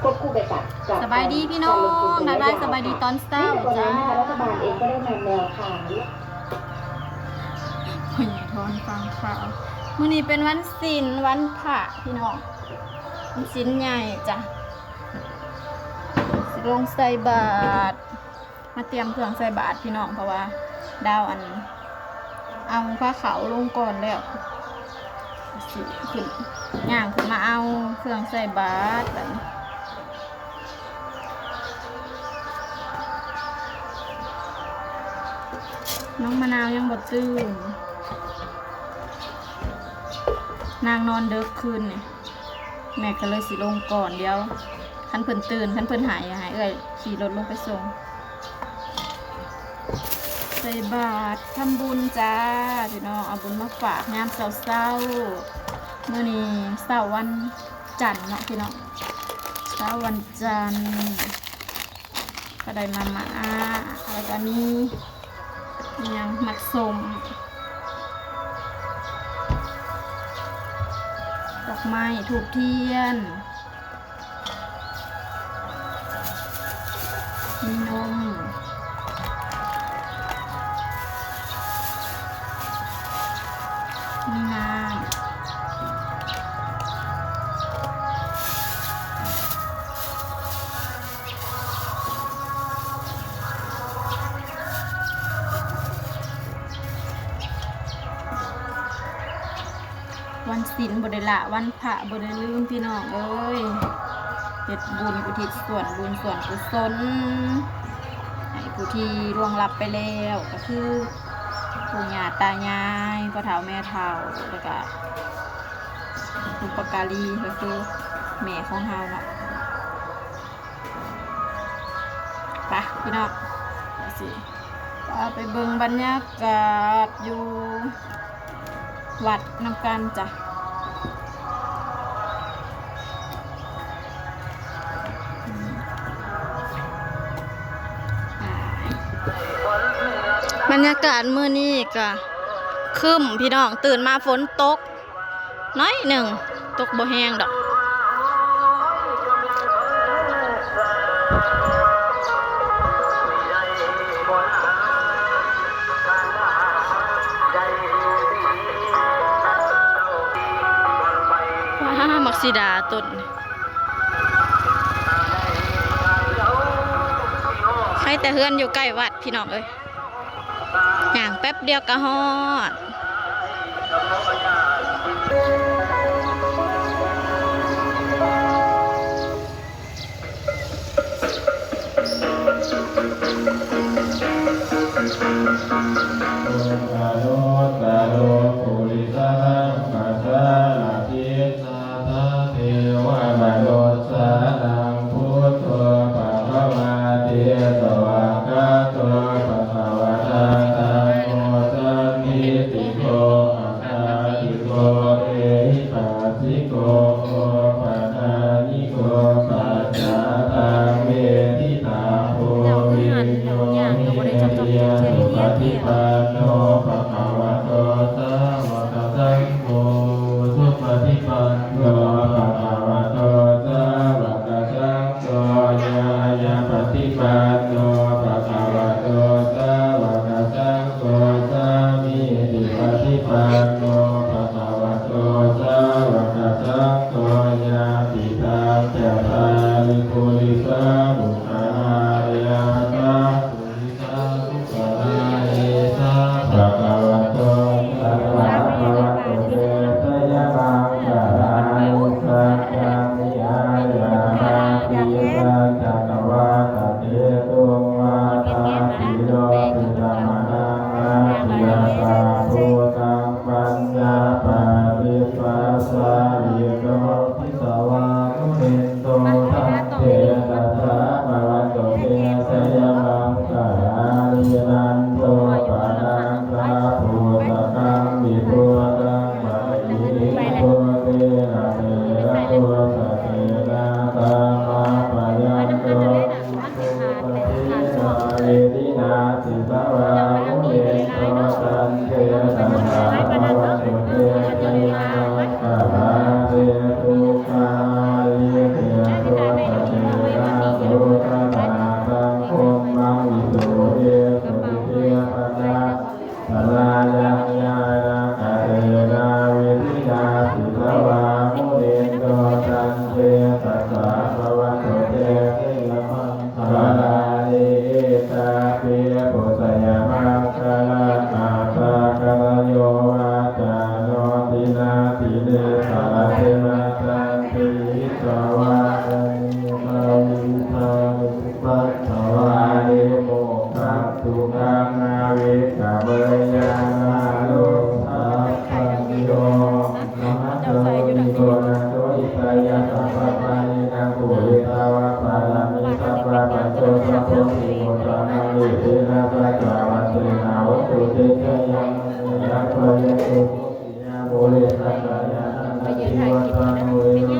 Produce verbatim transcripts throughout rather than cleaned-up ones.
ควบคู่ไปกับกับ สบายดีพี่น้อง การลงทุนระยะยาว ทักทายสบายดีตอนเช้า เนื่องจากวันนี้นะคะ จ้า รัฐบาลเองก็ได้นำแนวทาง พ่อใหญ่ทอนฟังข่าว มื้อนี้เป็นวันศีล วันพระพี่น้อง วันศีลใหญ่จ้ะ สิลงใส่บาตร มาเตรียมเครื่องใส่บาตรพี่น้อง เพราะว่าดาวอัน เอาผ้าขาวลงก่อนแล้ว สิขึ้น ย่างขึ้นมาเอาเครื่องใส่บาตรบัดนี้ น้องมะนาวยังบ่ตื่น นางนอนดึกคืนนี่ แม่ก็เลยสิลงก่อน เดี๋ยว คันเพิ่นตื่น คันเพิ่นหาย ให้เอื้อยขี่รถลงไปส่ง ใส่บาตรทำบุญจ้า พี่น้อง เอาบุญมาฝากยามเช้าๆ มื้อนี้เช้าวันจันทร์เนาะพี่น้อง เช้าวันจันทร์ ก็ได้มาม่า แล้วก็มีอิหยัง หมากส้ม ดอกไม้ ธูปเทียน มีนม มีน้ำ วันศีลบ่ได้ละ วันพระบ่ได้ลืม พี่น้องเอ้ย เฮ็ดบุญอุทิศส่วนบุญส่วนกุศล ให้ผู้ที่ล่วงลับไปแล้ว ก็คือปู่ย่าตายาย พ่อเฒ่าแม่เฒ่า แล้วก็บุพการี ก็คือแม่ของเฮาเนาะ ไปพี่น้อง เดี๋ยวสิพาไปเบิ่งบรรยากาศอยู่วัดนำกันจ้ะ บรรยากาศมื้อนี้ก็ครึ้มพี่น้อง ตื่นมาฝนตก น้อยหนึ่ง ตกบ่แฮงดอก ว้า หมากสีดาต้น ใครแต่เฮือนอยู่ใกล้วัดพี่น้องเอ้ย ย่างแป๊บเดียวก็ฮอด Anuttaro purisadammasārathi satthā devamanussānaṃ buddho bhagavāti. Svākkhāto bhagavatā dhammo sandiṭṭhiko akāliko ehipassiko opanayiko paccattaṃ veditabbo viññūhīti. Supaṭipanno bhagavato sāvakasaṅgho, ujupaṭipanno bhagavato sāvakasaṅgho, ñāyapaṭipanno bhagavato sāvakasaṅgho, sāmīcipaṭipanno bhagavato sāvakasaṅgho, yadidaṃ Bhavatu te jayamaṅgalāni. Etāpi buddhajayamaṅgalaaṭṭhagāthā yo vācano dinadine sarate matandī hitvānanekavividhāni cupaddavāni mokkhaṃ sukhaṃ adhigameyya naro sapañño. Mahākāruṇiko nātho hitāya sabbapāṇinaṃ pūretvā pāramī sabbā patto sambodhimuttamaṃ etena saccavajjena hotu te jayamaṅgalaṃ. Bhavatu te jayamaṅgale. Ratanattayena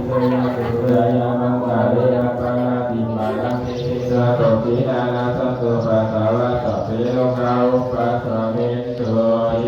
sadā sotthi jayamaṅgale aparājitapallaṅke sīse sotthinā nassantupaddavā sabbe rogā vūpasamentu te.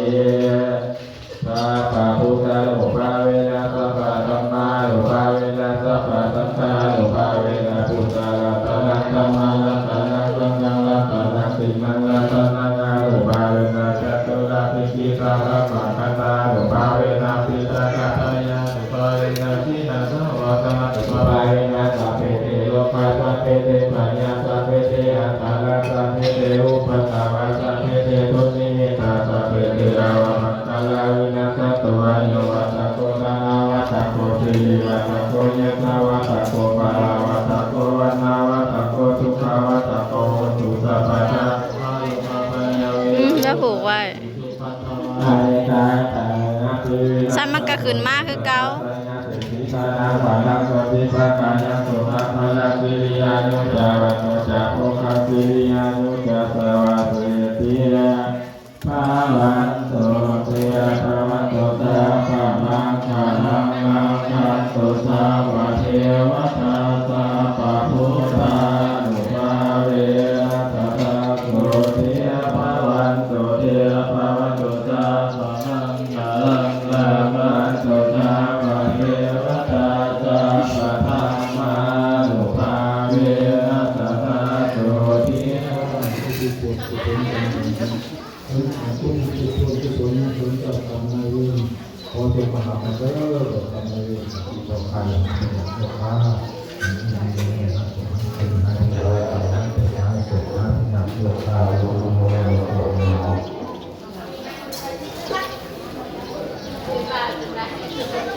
Sabbabuddhānubhāvena sabbadhammānubhāvena sabbasaṅghānubhāvena buddharatanaṃ dhammaratanaṃ saṅgharatanaṃ tiṇṇaṃ ratanānubhāvena caturāsītisahassaṃ bhāvena piṭakattayānubhāvena jinasāvakānubhāvena sabbe te rogā sabbe te bhayā sabbe te antarāyā sabbe te upaddavā sabbe te dunnimittā sabbe te avamaṅgalā vinassantu. Āyuvaḍḍhako dhanavaḍḍhako sirivaḍḍhako yasavaḍḍhako balavaḍḍhako vaṇṇavaḍḍhako sukhavaḍḍhako hotu sabbadā. อืม แล้วผูกไว้ สันมันก็ขึ้นมาคือเก่า bhavantu te, bhavantu sabbamaṅgalaṃ, rakkhantu sabbadevatā, sabbabuddhānubhāvena sadā sotthī bhavantu te, bhavantu sabbamaṅgalaṃ, rakkhantu sabbadevatā, sabbadhammānubhāvena sadā sotthī. ขอจงมาหากันเด้อ เจ้ากรรมนายเวร เจ้าข้า เจ้าข้า เ